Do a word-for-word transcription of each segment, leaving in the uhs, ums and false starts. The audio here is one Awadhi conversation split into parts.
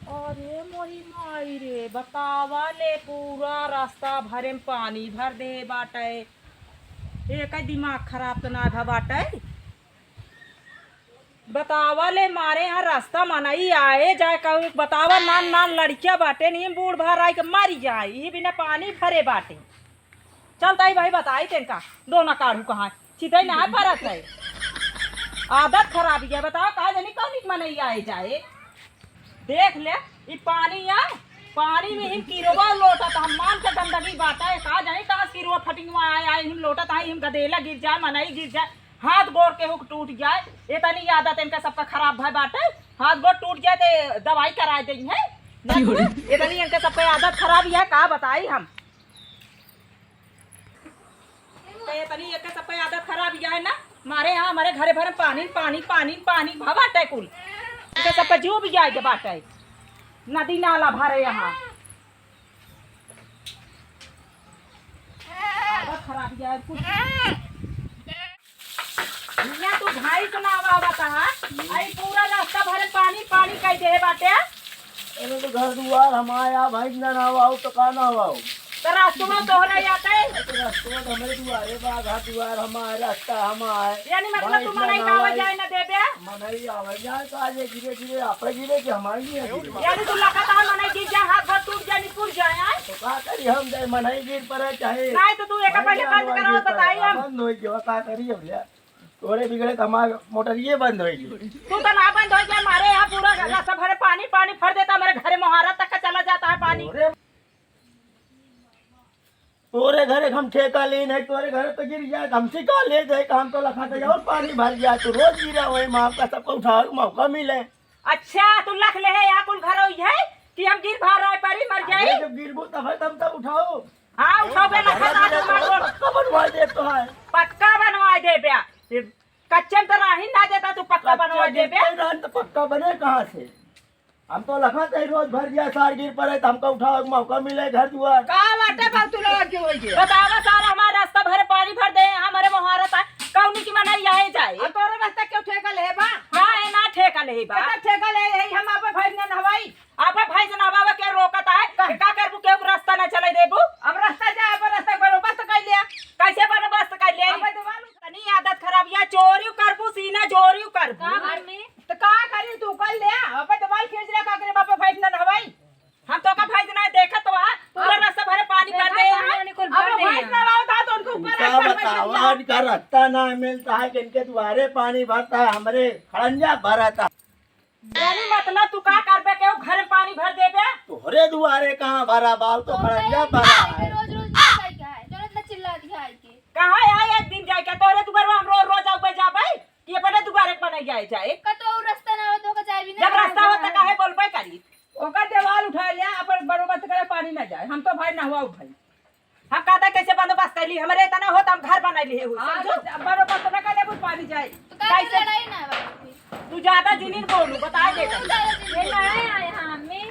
अरे मोरी माई रे, बतावा ले, पूरा रास्ता भरे में पानी भर दे बाटे। एक दिमाग खराब तो ना भा बाटे। बतावा ले, मारे यहाँ रास्ता मनई आए जाए कहू, बतावा, नान नान लड़किया बाटे, नीम बूढ़ भर आई के मरी जाए, यही बिना पानी भरे बाटे। चल ताई भाई, बताई तेनका, दो ना काढ़ू कहाँ, चितई ना परत है। आदत खराब है, बताओ, का जानी कौन एक मनई आए जाए। देख ले, ई पानी है, पानी में हिम किरवा लोटत, हम मान के गंदगी बात है, का जानी कहाँ से किरवा फटिंगवा आए, आए हिम लोटत, आए हिम गदेला गिर जाए, मनई गिर जाए, हाथ गोड़ के हुक टूट जाए। इतनी आदत इनका सबका खराब भय बाटे, हाथ गोड़ टूट जाए तो दवाई कराए देई है। ना तो इतनी इनका सबका आदत खराब है, का बताई हम। तो ये तनी एक सबका आदत खराब ही है ना, मारे यहाँ हमारे घरे भर में पानी, पानी, पानी, पानी भा बाटे कुल। इनके सबका जीव भी जाए के बाटे, नदी नाला भरे यहाँ। आदत खराब ही है कुल। हियाँ तू भैंस ना आवा बता, आई पूरा रास्ता भरे पानी, पानी कई दे बाटे। अरे तो घर दुआर हमार, भैंस ना, ना आवा, तो का ना आवा? तो रास्तवा तोहरा आते। अरे तो रास्तवा तो हमरे दुआरे बा, घर दुआर हमार, रास्ता हमार। यानी मतलब भैंस तू ना, मनई ना का आवा आवा। जाए ना देबे? मनई आवे जाए तो आज ये गिरे गिरे, आपे गिरे कि हमारे गिरे गिरे? यानी तू लगा था मनई गिर जाए, हाथ गोड़ टूट जाए, निपुर जाए, आए? तो का करी हम जाए, मनई गिर पड़े चाहे नहीं तो तू एक भाई पहले जान बंद वाली करो, गिर पड़े। बताई हम। बंद हो गया, का करी अब यार? तोरे बिगड़े तो हमार मोटरिये बंद होई गई। तू तो ना बंद हो गया, हमारे यहाँ पूरा रास्ता भरे पानी, पानी भर देता, हमारे घरे मोहारा तक का चला जाता है पानी। तोरे, तोरे घरे हम ठेका ले नहीं, तोरे घरे तो गिर जाए, हमसे का ले जाए, काम तो लखा दे और पानी भर जाए, तो रोज गिरा वही माँ का सबको उठावे का मौका मिले। अच्छा, तू लख ले है यहाँ कुल घर होई है कि हम गिर भर रहे परी मर अरे जाई? जब गिरबो तब है, तब तब उठाओ। हाँ, उठाओ बे, लखा दा तू मार दो। पक्का बनवा दे तो है। पक्का बनवा दे बे। ये कच्चे में तो राही ना देता, तू पक्का बनवा कच्चे दे बे। गिरते रहन तो पक्का बने कहाँ से? हम तो लखा थे रोज भर दिया, सार गिर पड़े तो हमका उठावे का मौका मिले घर दुआर। का बाटे बा तू लोग के होई है? बतावा सार, हमार रास्ता भरे पानी भर दे, हमारे मोहारा था, कौनी की मना यही जाए? आ तोरा रास्ता क्यों ठेका ले बा? का है ना ठेका ले बा? कता ठेका ले है, हम आपे भैंस ना नहवाई। आपे भैंस नहवावे के रोकत है, का? का करबू, केहू के रास्ता ना चले देबू? अब रास्ता जा, अब रास्ता बंदोबस्त कर लिया। कैसे बंदोबस्त कर ले? अब दीवाल तनी आदत खराब या, चोरी करबू, सीना चोरी करबू। का घर में? तो का करी तू कर ले, अब दीवाल खींच ले, का करे बापे भैंस ना नहवाई? हम तो का भैंस ना देखत बा, पूरा रास्ता भरे पानी भर दे। देखा पानी कुल अब भर दे भैंस यहाँ। नहवाओ था तो उनके ऊपर का आकर बतावा, भैंस इनका रास्ता ना मिलता है कि इनके दुआरे पानी भरता है, हमरे खड़ंजा भरता। यानी मतलब तू का करबे, केहू घर में पानी भर देबे? तोहरे दुआरे कहाँ भरा बाल, तो तो खड़ंजा गए भरा है। रोज रोज ना जाए के है, चलो इतना चिल्ला दिया है के। कहाँ आए एक दिन जाए के, तोहरे दुआरवा हम रोज रोज आउबे जाबे कि अपने दुआरे के बनाई जाए जाए? का तो और रास्ता ना हो तो का जाए भी ना जब रास्ता हो तो काहे बोलबे करी? ओकर देवाल उठा लिया, अपन बंदोबस्त करे, पानी ना जाए। हम तो भाई नहवाओ भाई। हम कहते कैसे बंदोबस्त कर ली, हमरे इतना हो तो हम घर बना लिए हो, हाँ, समझो? तो बंदोबस्त ना कर ले, कुछ पानी जाए। तो काहे कैसे? लड़ाई ना बा? तू ज्यादा जिनिन बोलू, बता दे। तू ज्यादा जिनिन ये बोलू। नया आए हैं, अम्मी।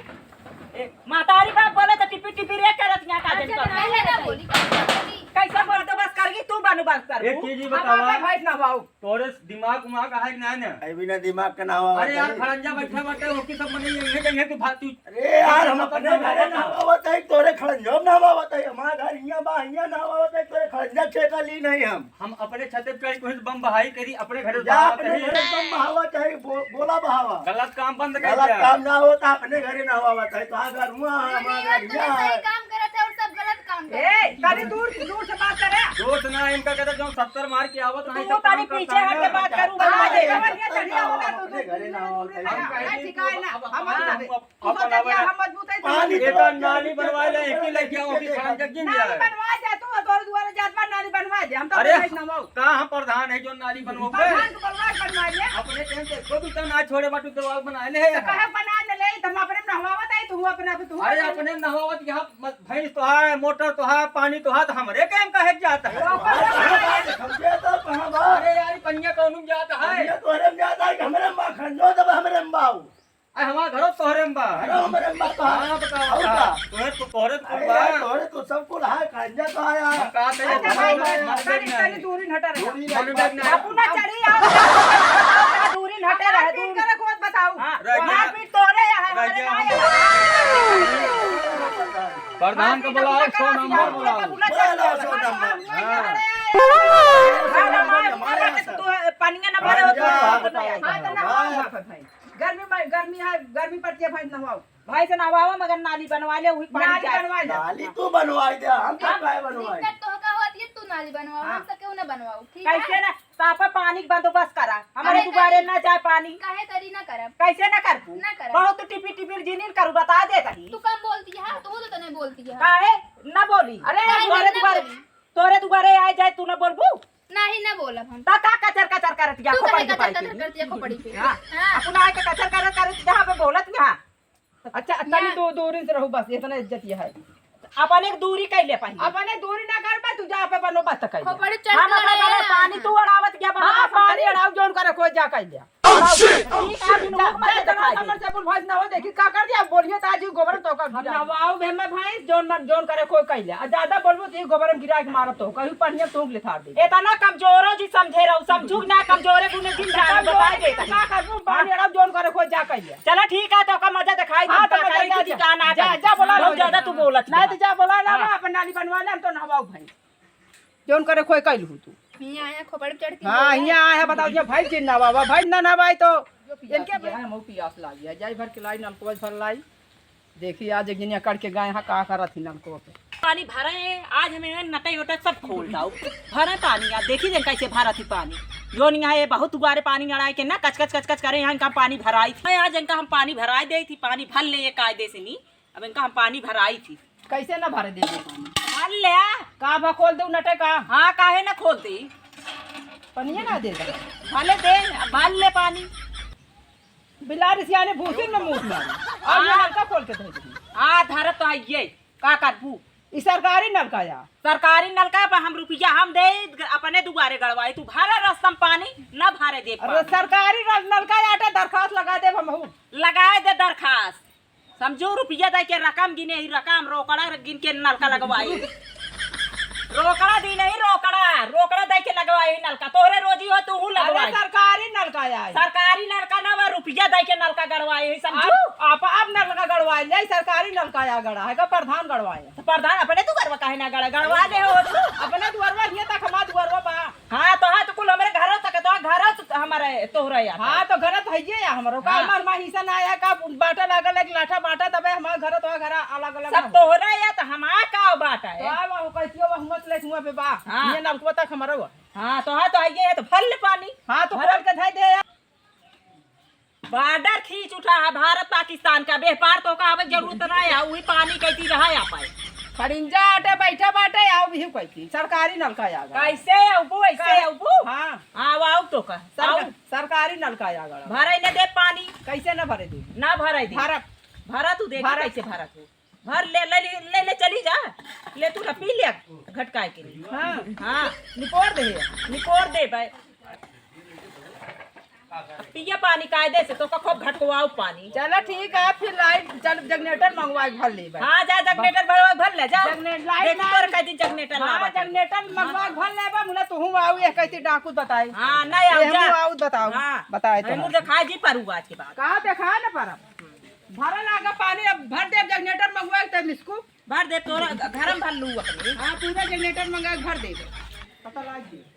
ए, महतारी बाप बोले तो टिपी टिपी रे करत यहाँ का अच्छा, दिन तो कर। पहले ना बोली, कैसे बोली? कैसे बंदोबस्त करगी, तू बंदोबस्त कर। एक चीज ही हम बतावा। आपके भाई ना बाऊ। तोरे दिमाग उमाग आहे कि नाही ना? अरे बिना दिमाग के ना आवा अरे यार, बताई। खड़ंजा बैठा बाटे, ओकी सब मने ये, ये जंगे तू भाग, तू अरे यार, हम अपने घरे ना आवा बताई, तोरे खड़ंजा ना आवा बताई, हमार घर हियां बा, हियां ना आवा बताई, तोरे खड़ंजा ठेका ली नहीं हम। हम अपने छते पे चढ़ के बम बहाई करी, अपने घरे जा, बहावा अपने करी। घरे बम बहावा चाहे बो-, बोला बहावा। गलत काम बंद कर गलत दिया। काम ना होता, अपने घरे ना आवा बताई, तो आ घर हुआ, हमार घर हियां है। काम करत है और सब गलत काम ए, करत है। तनी दूर, दूर से बात करे। दोस्त ना इनका कहते जो सत्तर मार के आवत नहीं, तू सब तनी काम पीछे करता हट के है। बात करू, बता दे। अपने घरे ना आवा, अपने घरे ना आवा। हम कहे हाँ, ठीक है ना, अब हम हम मत अब दे। अब तू सोचा कि हम मजबूत है, तू पानी मजबूत ये तो है। नाली बनवा ले, एक ही लग गया, ओके, खान जग जिन नाली जाए। बनवा दे, तू तोरे दुआरे जात बा, नाली बनवा दे, हम तो अरे, अपने ना आवा। का हम प्रधान है जो नाली बनवाओगे? प्रधान के बनवा, बनवा ले। अपने टेम पे कोई भी तो ना छोड़े, बाटू दरवाजा बना ले। तो कहे बना ले, तो हम अपने नहवावत है, तू अपने आप, तू अरे, अपने अपने नहवावत यहाँ मत भैंस तो है, मोटर तो है, पानी तो है, तो हमरे काम का है जाता है? तो ओकर हम जाता है। अरे यार, पनिया कौन जाता है? पनिया तोहरे में जाता है कि हमरे में बा? खंजो जब हमरे में बाऊ। अरे हमारा घरो तोहरे में बा। घरो हमरे में बा तो है। हाँ, बताओ, और बताओ। का? तोहरे तो, तोहरे तो अरे बा। यार, तोहरे तो सब कुल है, खंजा तो है यार। हम कहा थे, अच्छा, हमारे भाई, में तनी, तनी दूरी हटा रहे। दूरी हटा रहे। अपना चढ़ी आओ। दूरी हटे रहे, दूर। करे को बताऊ। हाँ, रह गया। मारपीट तोरे यहाँ, रह हमारे गया। ना यहाँ। प्रधान को बुलाओ, सौ नंबर बुलाओ। बुलाओ, सौ नंबर। हाँ। अरे, अरे, अरे, अरे, तू पनिया ना भरे हो, तू हाँ, तो ना, हाँ, हाँ, भाई। गर्मी में, गर्मी है, गर्मी पड़ती है, भाई, नहाओ। भाई से नहवावा, मगर नाली बनवा ले, वही पानी नाली जाए। बनवा ले। नाली तू बनवाई दे, हम तो हम काहे बनवाई? दिक्कत तो का होती है, तू नाली बनवाओ, हाँ। हम सब क्यों ना बनवाओ, ठीक है? कैसे ना, साफा पानी के बंदोबस्त करा, हमारे अरे दुआरे करी। ना जाए पानी। काहे करी ना करब? कैसे ना करबू? ना करब। बहुत टिपी टिपी जिनिन करू, बता दे तनी। तू कम बोलती है, तू तो तने बोलती है। काहे ना बोली? अरे काहे तोरे ना दुआरे, बोली? तोरे दुआरे आए जाए तू ना बोलबू? नहीं ना बोलब हम। ता का कचर कचर करत या तू खोपड़ी काहे के कचर पाई कचर के? करती है खोपड़ी पे? हाँ। हाँ। अपना आए के कचर करत करत यहाँ पे बोलत यहाँ। अच्छा, तनी यहाँ दू-, दूरी से रहू बस, इतना इज्जत ये है। अपने एक दूरी कैले पहिले। अपने दूरी ना कर बा, तू जा पे बनो बात कैले। खोपड़ी चढ़ हम के अपने लड़े बने हैं। पानी तू अड़ावत गया, बनो हाँ, बात पानी कैले। अड़ाव जोन करे कोई जा कैले। Oh, shit! ठीक है, बिनु जा, मुँह मत जा, जा, दिखाई दे। हमर से अपन भैंस ना हो, देखी का कर दिया, बोलिए तो आज ही गोबर तो कर हम दिया। नवाऊ भे में भैंस, जोन मन, जोन करे कोई कैले। आ ज्यादा बोलबो तो ये गोबर में गिरा के मारत हो, कहीं पनिया तू ले थार दे। इतना कमजोरो जी समझे रहो, समझू ना कमजोरे गुने जिन जान कमजोरे बता दे। का करबो, पानी अड़ाव जोन करे कोई जा कैले। चला ठीक है, तो का मजा दिखाई हाँ, दे, तो का मजा करे जा, की जा। जान आ जा, गई। जा, बोला बहुत लो, ज्यादा जा। तू बोलत नहीं बा। तो जा, बोला ला, हाँ। अपन नाली बनवा ले, हम तो नहवाऊ भाई। जौन करे खोए कैल हूँ तू। हियाँ आया खोपड़ी पे चढ़ के हाँ, बोला। हियाँ आया है, बताओ, ये भाई जिन ना बाबा, भाई ना, ना भाई तो जो पियास इनके लगी है, मऊ पियास लागी है, जाई भर के लाई, नलकवा भर लाई। देखी आज एक जनिया कड़ के गए हैं, का करत ही नलकवा पे। पानी भरे हैं, आज हमें नटई उटई सब खोल डाउ। भरे पानी, आज देखी जन कैसे भरत ही पानी। जौन यहाँ ये बहुत दुआरे पानी अड़ाए के ना, कच कच कच कच करे, यहाँ इनका पानी भराई थी। आज इनका हम पानी भराई दे थी, पानी भर ले ये कायदे से नी। अब इनका हम पानी भराई थी। कैसे ना भरे देबे पानी? भर ले। का बा खोल दे नटे का? हाँ, काहे ना खोल दे? पनिया ना दे दे। भले दे, अब भर ले पानी। बिलारी सियाने भूसी में मूत मारी। और ये हाँ। नलका खोल के धर दे। हाँ, धरत तो है ये। का करबू? ई सरकारी नलका या। सरकारी नलका पर हम रुपया हम दे, अपने दुआरे गड़वाई। तू भरे रस्तम पानी, ना भरे दे अरे पानी। सरकारी नल-, नलका या, आटे दरखास्त लगा देब हमहू। लगाए दे दरखास्त। समझू, रुपया दे के रकम गिने ही, रकम, रोकड़ा गिन के नलका लगवाई। रोकड़ा दी नहीं, रोकड़ा, रोकड़ा दे के लगवाई ही नलका। तोहरे रोजी हो, तू हूँ अरे लगवाई। सरकारी नलका आए। सरकारी नलका ना बा, रुपया दे के नलका गड़वाई ही, समझू? अब, अब, अब नलका गड़वाई ले, सरकारी नलका या गड़ा है का, प्रधान गड़वाए? तो प्रधान अपने दुआरवा काहे ना गड़ा, गड़वा ले हो तू। अपने दुआरवा हियाँ तक हमार दुआरवा बा। हाँ, तो हाँ, तो कुल हमरे घरों तक, तो घरों से हमारे तोहरा या हाँ, तो घर तो हइये या हमरो। का हाँ। हमार माँ हिस्सा ना आया, का बाँटा लागल, एक लाठा बाँटा, तबे हमार घर तो घर अलग अलग सब ना हो। तोहरा या, तो हमार का बाँटा है? तो अब वो कैसियो वो हुआ से लेके हुआ पे बा। हाँ। ये नलकवा तक हमारा हुआ। हाँ, तो हाँ, तो हइये है, तो भर ले पानी। हाँ, तो भर। खोल के धइ दे यार। बॉर्डर खींच उठा है भारत पाकिस्तान का, बेहपार तो का अब जरूरत ना है, वही पानी कहती रहा या पाए। खड़िंजा आटे बैठा बाटे, आओ भी कहती, सरकारी नलका आ गया। कैसे अबू, ऐसे कर-, अबू? हाँ। हाँ, आओ तो का, सरका-, आओ। सरकारी नलका आ गया। भरे न दे पानी। कैसे न भरे दे? ना भरे दे। भरत। भरा तू देखी भरत। कैसे भरत हो। भर ले, ले, ले, ले, ले चली जा। ले तू ना पी ले घटकाए के लिए। हाँ। हाँ, निपोर दे, निपोर दे भाई। पिया पानी कायदे से, तो का खूब घटकवाओ पानी। चला ठीक है, फिर लाई, चल जनरेटर मंगवा के भर लेबे। हाँ, जा जनरेटर भरवा के भर ले, जा। जनरेटर लाइट देखी ना तोर आई। कह दिन जनरेटर हाँ, लावा के। जनरेटर मंगवा के भर लेबे, मुला तू हूँ आऊ, ये कहती डाकू बताई। हाँ, नहीं आऊ, ये जा। हूँ आऊ बताऊ। हाँ। बताए तो हमू हाँ। देखा जी परू आज के बाद। का देखा ना परब? भरा लागा पानी, अब भर दे जनरेटर मंगवा के तब इसको। भर दे तोरा घर में भर लू अपने। हाँ, पूरा जनरेटर मंगा के भर दे। पता लाग गया।